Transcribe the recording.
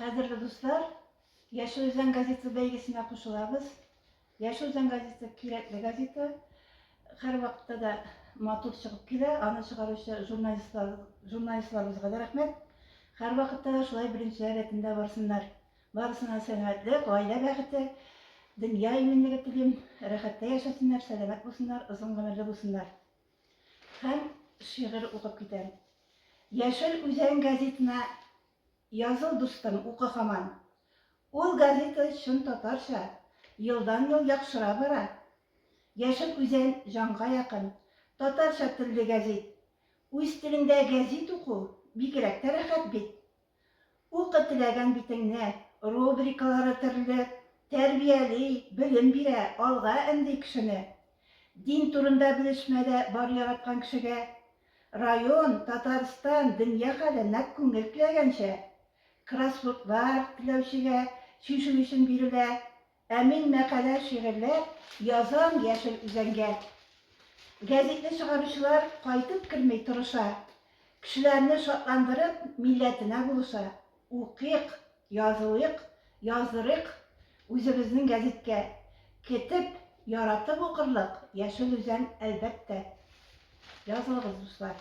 Кадерле дуслар, Яшел Үзән газеты бәйгесенә кушылабыз. Яшел Үзән газеты кирәкле газета. Һәрвакытта да матур чыгып килә. Аны чыгаручы журналистлар, журналистларыбызга да рәхмәт. Һәрвакытта да шулай беренчеләр рәтендә барсыннар. Барысына сәламәтлек, гаилә бәхете, дөнья иминлеге телим. Рәхәттә яшәсеннәр, сәламәт булсыннар, озын гомерле булсыннар. Һәм шигырь укып китәм. Яшел Үзән газетына Языл, дустым, укы һаман. Ул газета чын татарча, елдан-ел яхшыра бара. Яшел Үзән җанга якын, татарча телле гәзит. Үз телеңдә гәзит уку бигрәк тә рәхәт бит. Укы теләгән битеңне, рубрикалары төрле, тәрбияли, белем бирә, алга өнди кешене. Дин турында белешмә дә бар яраткан кешегә. Район, Татарстан, дөнья хәле нәкъ күңел теләгәнчә. Кроссвордлар теләүчегә чишү өчен бирелә. Ә мин мәкалә, шигырьләр язам Яшел Үзәнгә. Гәзитне чыгаручылар кайтып керми тырыша. Кешеләрне шатландырып, милләтенә булыша. Укыйк, язылыйк, яздырыйк үзебезнең гәзиткә. Кетеп, яратып укырлык Яшел Үзән, әлбәттә. Язылыгыз, дуслар.